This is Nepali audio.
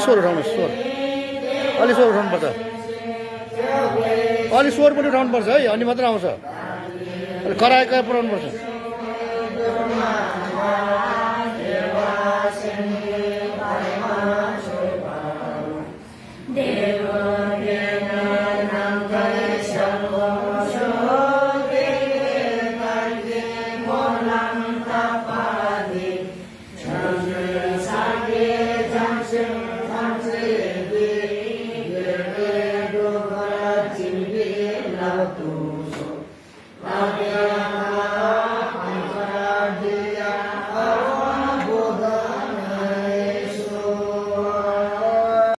स्वर उठाउनुहोस्, स्वर अलि स्वर उठाउनुपर्छ, अलि स्वर पनि उठाउनुपर्छ है, अनि मात्र आउँछ। अलि कराएर पुऱ्याउनुपर्छ।